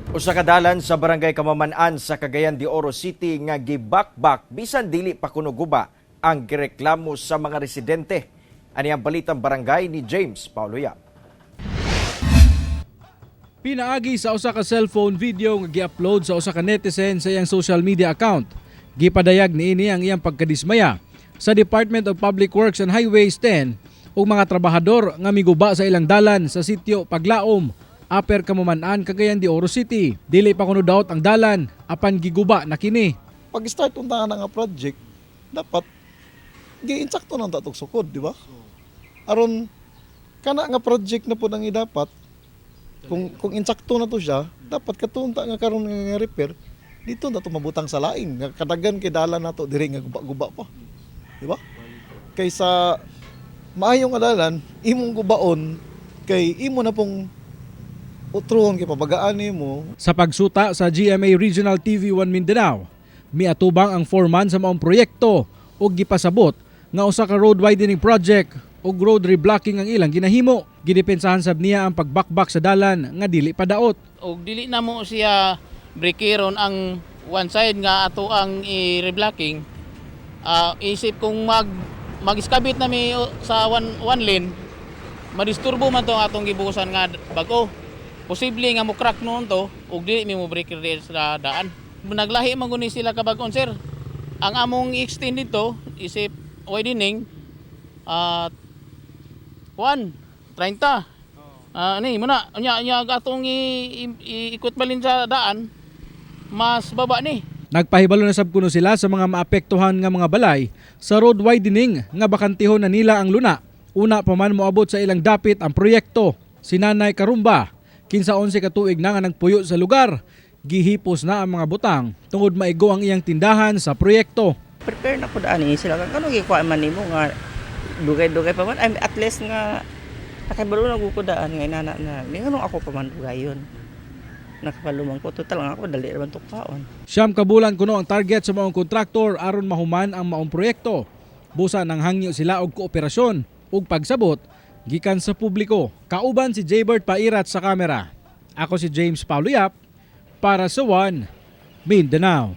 Usa ka dalan sa Barangay Kamaman-an sa Cagayan de Oro City nga gibakbak bisan dili pa kuno guba ang gireklamo sa mga residente. Ani ang Balitang Barangay ni James Paulo Yap. Pinaagi sa usa ka cellphone video nga gi-upload sa usa ka netizen sa iyang social media account. Gipadayag niini ang iyang pagkadismaya sa Department of Public Works and Highways 10 ug mga trabahador nga miguba sa ilang dalan sa sitio Paglaom, Upper Kamuman-an, Cagayan de Oro City. Dili pa kuno daot ang dalan apan giguba na kini. Pag-start unta na nga project, dapat gi-insakto nang tatog sukod, di ba? Aron kana nga project na pud ang idapat kung insakto na to siya, dapat katunta nga karon nga repair dito na to mabutang sa laing nga kadagan kay dalan nato diri nga guba-guba pa. Di ba? Kaysa maayo nga dalan imong gubaon kay imo na pong utruhon kay pabagaan nimo. Sa pagsuta sa GMA Regional TV 1 Mindanao, miatubang ang foreman sa maong proyekto ug gipasabot nga usa ka road widening project ug road reblocking ang ilang ginahimo. Gidepensahan sab niya ang pagbakbak sa dalan nga dili pa daot. Og dili na mo siya breakeron ang one side nga ato ang i-reblocking. Isip kung mag-iskabit na mi sa one lane, madisturbo man to ang atong gibuhusan nga bag-o. Posible nga mo crack noon to ug dili mi mo breaker diri sa daan. Naglahi man guni sila kabag-on, sir. Ang among i-extend dito isip widening at 1 30. Ani mo na unya unya atong iikot balin sa daan, mas baba ni. Nagpahibalo na sab kuno sila sa mga maapektuhan nga mga balay sa road widening nga bakantihon na nila ang luna. Una pa man moabot sa ilang dapit ang proyekto. Si Nanay Karumba, kinsa 11 ka tuig na nga nagpuyo sa lugar, gihipos na ang mga butang tungod maigo ang iyang tindahan sa proyekto. Prepare na ko daan eh. Sila kan kanong gikuha man nimo nga dugay-dugay pa man. I mean, at least nga nakibalo na ko daan nga inana na. Ni nganong ako pa man dugayon. Nakapaluman ko total nga ako dali ra man to kaon. 9 ka bulan kuno ang target sa maong kontraktor aron mahuman ang maong proyekto. Busa nang hangyo sila og kooperasyon ug pagsabot gikan sa publiko. Kauban si Jaybert Pairat sa kamera. Ako si James Paulo Yap para sa One Mindanao.